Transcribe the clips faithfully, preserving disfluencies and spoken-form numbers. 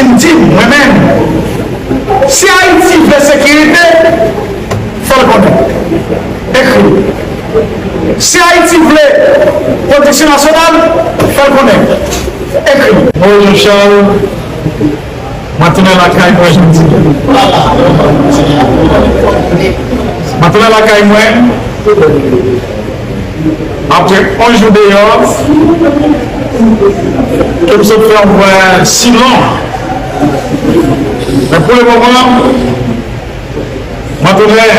M di, mwen menm, si Ayiti vle sekirite, fè l konnen. Ekri l. Si Ayiti vle pwodiksyon nasyonal, fè l konnen. Ekri l. Moyiz Jan Chal, mwen tounen lakay mwen jodi. Mwen tounen lakay mwen. Apre yon jou deyò, ke m sot fè yon vwayaj si long. Men pou le moman, mwen tounen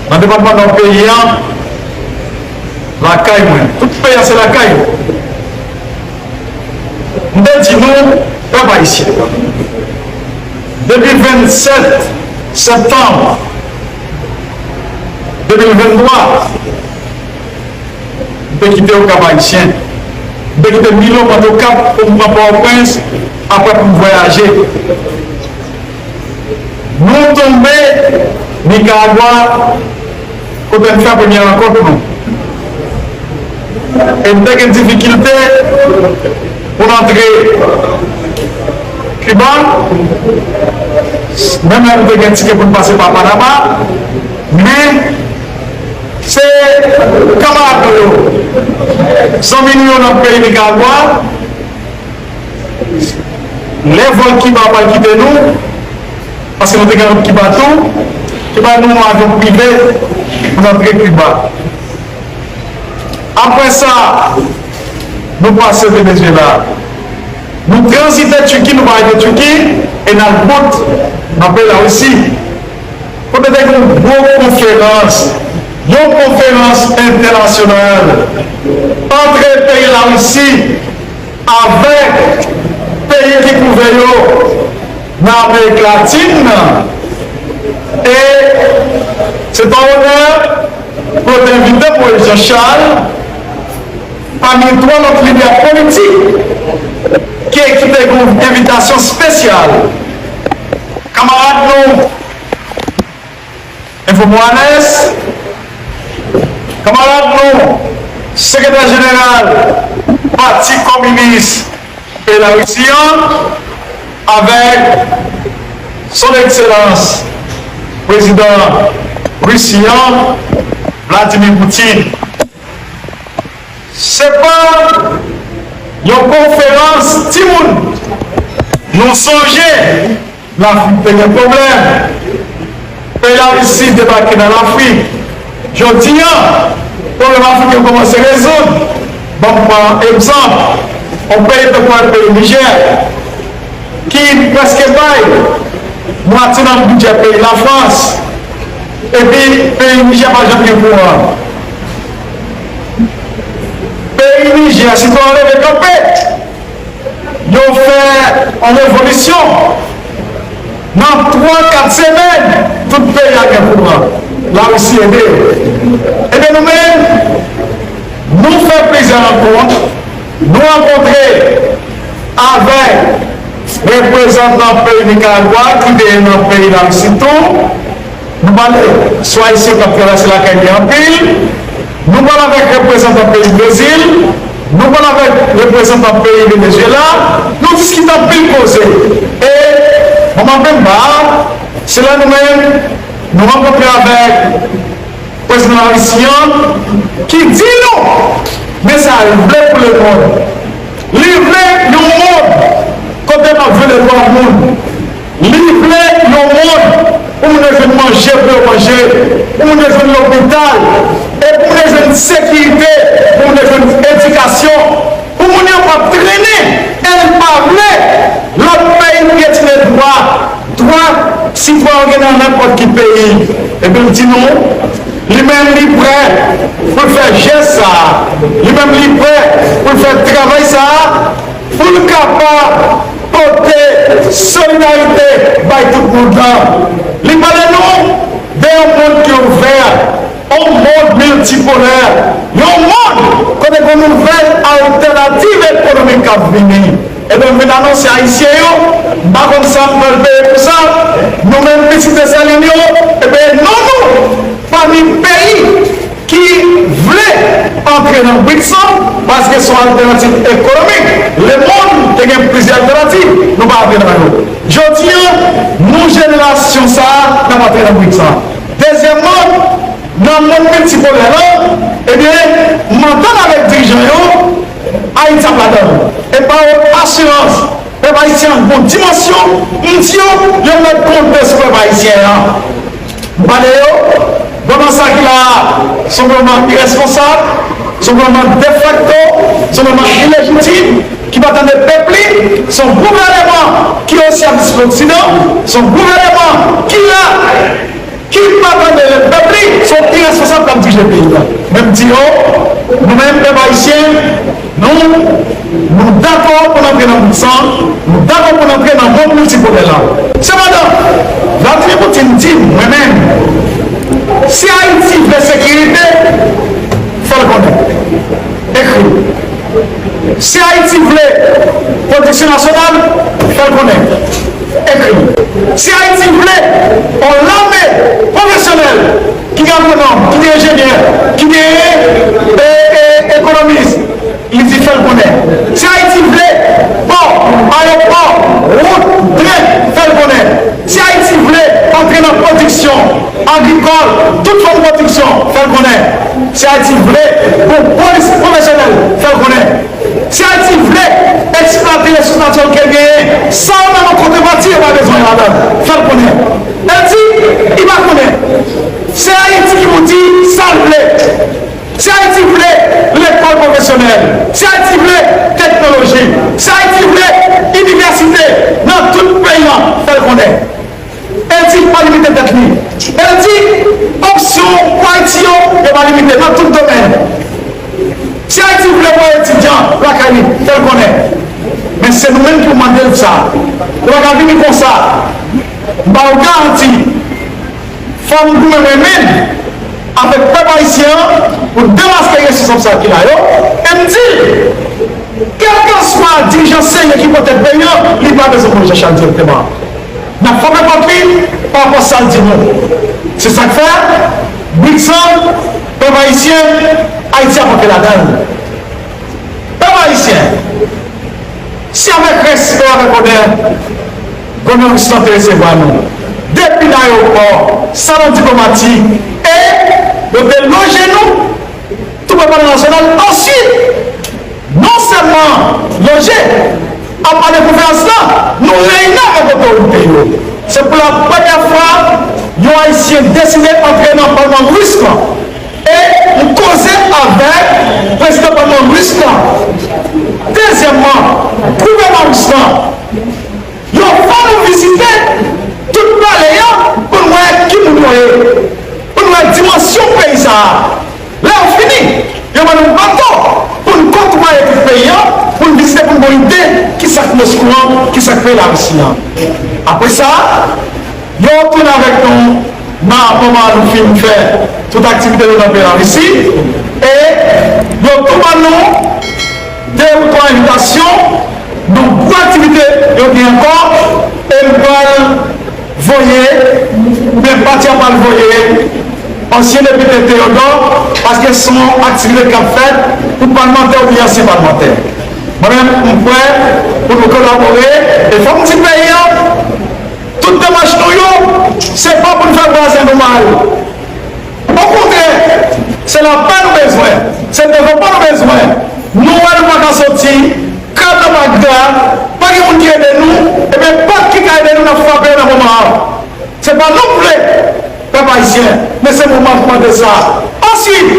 nan depatman Nò peyi an, lakay mwen. Tout peyi an se lakay. M te di nou, pèp ayisyen, depi vennsèt septanm de mil venntwa, m te kite Okap Ayisyen. M te kite Milo Pòtokap pou m pran Pòtoprens, apre pou m vwayaje. Nou tonbe Nikaragwa, kote n fè premye rankont nou. E m te gen difikilte pou n antre Kiba, menm lè m te gen tikè pou n pase pa Panama, men se kanmarad nou yo, zanmi nou yo nan peyi Nikaragwa, lè vòl Kiba pral kite nou, paske nou te gen lòt Kiba tou, Kiba nou yon avyon prive pou n antre Kiba. Apre sa, nou pase Venezuela. Nou tranzite Tiki, nou pa rete Tiki, e n al bout nan peyi Larisi. Kote te gen yon gwo konferans, yon konferans entènasyonal antre peyi Larisi avèk peyi ki kouvè yo nan Amerik Latin nan. E se te yon onè pou yo te envite Moyiz Jan Chal pami twa lòt lidè politik ki, ki te gen yon envitasyon espesyal. Kanmarad nou, Evo Morales, kanmarad nou, sekretè jeneral Pati Kominis peyi Larisi an, avèk Son Ekselans Prezidan Risi an, Vladimir Putin. Se pa yon konferans timoun. Nou sonje Lafrik te gen pwoblèm. Peyi Larisi debake nan Lafrik. Jodi a, pwoblèm Afrik yo kòmanse rezoud. Ban m pran egzanp, yon peyi tankou peyi Nijè, ki prèske bay mwatye nan bidjè peyi Lafrans, epi peyi Nijè pa janm gen kouran. Peyi Nijè, sitwayen leve kanpe. Yo fè yon revolisyon. Nan twa, kat semèn, tout peyi a gen kouran. Larisi ede yo. Ebyen, nou menm, nou fè plizyè rankont. Nou rankontre avèk reprezantan peyi Nikaragwa ki te nan peyi Larisi tou. Nou pale sou Ayisyen k ap travèse lakay li anpil. Nou pale avèk reprezantan peyi Brezil. Nou pale avèk reprezantan peyi Venezuela. Nou diskite anpil koze. E moman menm ba, se la nou menm, nou rankontre avèk prezidan Larisi an, ki di nou, men sa l vle pou lemonn. Li vle yon mond kote n ap vyole dwa moun. Li vle yon mond pou moun yo jwenn manje pou yo manje, pou moun yo jwenn lopital, e pou moun yo jwenn sekirite, pou moun yo jwenn edikasyon, pou moun yo p ap trennen, e l pa vle lòt peyi pyetine dwa, dwa sitwayen yo gen nan nenpòt ki peyi. Epi l di nou, li menm li prè pou l fè jès sa a, li menm li prè pou l fè travay sa a, pou l kapab pote solidarite bay tout mond lan. Li pale nou de yon mond ki ouvè, yon mond miltipolè, yon mond kote gen nouvèl altènativ ekonomik k ap vini. Ebyen, m vin anonse Ayisyen yo, m pa konn sa m pral peye pou sa, nou menm pitit Desalin yo, ebyen, non nou, pami peyi ki vle antre nan briks lan, paske se yon altènativ ekonomik. Lemonn te gen plizyè altènativ. Nou pa antre nan yo. Jodi a, nou jenerasyon sa a, n ap antre nan BRICS la. Dezyèmman, nan mond miltipolè la, ebyen, m antann avèk dirijan yo, Ayiti ap ladan l. E pa yon asirans, pèp ayisyen an gon dimansyon, m di yo, yo mèt konte sou pèp ayisyen an. M pale yo, gouvènman sa ki la a, se yon gouvènman iresponsab, se yon gouvènman defakto, se yon gouvènman ilejitim, ki pa tande pèp li, se yon gouvènman ki osi ap disipline Oksidan, se yon gouvènman ki la, ki pa tande pèp li, se yon iresponsab k ap dirije peyi a. Men m di yo, nou menm pèp ayisyen, nou, nou dakò pou n antre nan BRICS lan, nou dakò pou n antre nan mond miltipolè la. Sepandan, Vladimir Putin di m, mwen menm, si Ayiti vle sekirite, fè l konnen. Ekri. Si Ayiti vle pwodiksyon nasyonal, fè l konnen. Ekri. Si Ayiti vle yon lame pwofesyonèl, ki gen agwonòm, ki gen enjenyè, ki gen e, e, ekonomis, li di fè l konnen. Si Ayiti vle pò, ayewopò, wout, tren, fè l konnen. Si Ayiti vle antre nan pwodiksyon agrikòl, tout fòm pwodiksyon, fè l konnen. Si Ayiti vle bon polis pwofesyonèl, fè l konnen. Si Ayiti vle eksplwate resous natirèl ke l genyen, san menm kontreparti yo pa bezwen ladan l, fè l konnen. L di, li pa konnen. Se Ayiti ki pou di sa l vle. Si Ayiti vle lekòl pwofesyonèl, si Ayiti vle teknoloji, si Ayiti vle inivèsite nan tout peyi an, fè l konnen. L di pa limite tèt li. L di opsyon pou Ayiti yo, yo pa limite nan tout domèn. Si Ayiti vle voye etidyan lakay li, fè l konnen. Men se nou menm ki pou mande l sa. Ou pa ka vini konsa. M ba w garanti. Fò m goumen men men avèk pèp ayisyen an pou demaske responsab sa ki la yo. E m di l, kèlkanswa dirijan serye ki pran tèt peyi an, li pa bezwen konnen Jean Charles dirèkteman. N ap frape pòt li pa rapò sa l di nou. Se sa k fè, BRICS lan, pèp ayisyen, Ayiti ap antre ladan l. Pèp ayisyen, si avèk respè, avèk onè, gouvènman ris lan te resevwa nou depi nan ayewopò, salon diplomatik, e yo te loje nou tou pre palè nasyonal. Answit, non sèlman loje, apre konferans lan, nou reyini avèk otorite yo. Se pou la premyè fwa yon Ayisyen deside antre nan palman ris lan. E m koze avèk prezidan palman ris lan. Dezyèmman, gouvènman ris lan. Yo fè nou vizite tout palè an pou n wè ki moun yo ye, pou n wè dimansyon peyi sa a. Lè yo fini, yo ban nou bato pou n kontwaye tout peyi an, pou n vizite, pou n gon ide ki sa k Moskwa an, ki sa k peyi Larisi an. Apre sa, yo tounen avèk nou nan moman nou fin fè tout aktivite nou nan peyi Larisi, e yo tou ban nou de ou twa envitasyon, nou gwo aktivite yo gen ankò, e m pral voye, oubyen pati a pral voye ansyen depite Teyodò, paske se yon aktivite k ap fèt pou palmantè oubyen ansyen palmantè. Mwen menm, m prè pou nou kolabore, e fò m di peyi an, tout demach nou yo, se pa pou n fè vwazen nou mal. Okontrè, se lapè nou bezwen, se devlopman nou bezwen. Nou wè nou pa ka soti, krab nan pa gra, pa gen moun ki ede nou, ebyen, pòt ki ka ede nou, n ap frape yo nan moman an. Se pa nou k vle, pèp ayisyen, men se moman k mande sa. Answit,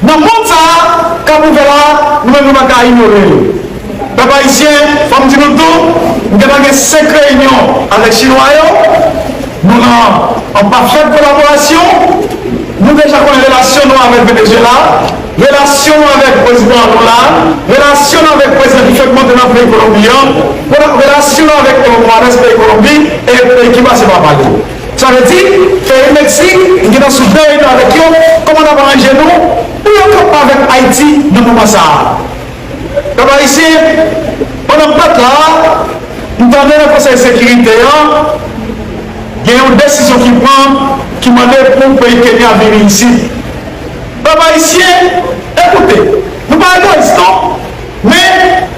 nan mond sa a k ap ouvè la, nou menm nou pa ka inyore l. Pèp ayisyen, fò m di nou tou, m gentan gen senk reyinyon avèk Chinwa yo. Nou nan an pafèt kolaborasyon. Nou deja konnen relasyon nou avèk Venezuela, relasyon nou avèk prezidan nou la, relasyon nou avèk prezidan ki fèk monte nan peyi Kolonbi an, rela- relasyon nou avèk Evo Morales peyi Kolonbi e peyi Kiba se pa pale. Sa vle di, peyi Meksik, m gentan sou de reyinyon avèk yo, kòman n ap aranje nou pou yo kapab avèk Ayiti nan moman sa a. Pèp ayisyen, pandan m pa t la, m tande nan Konsèy Sekirite an, gen yon desizyon ki pran, ki mande pou peyi Kenya vini isit. Pèp ayisyen, ekoute, nou pa egoyis non, men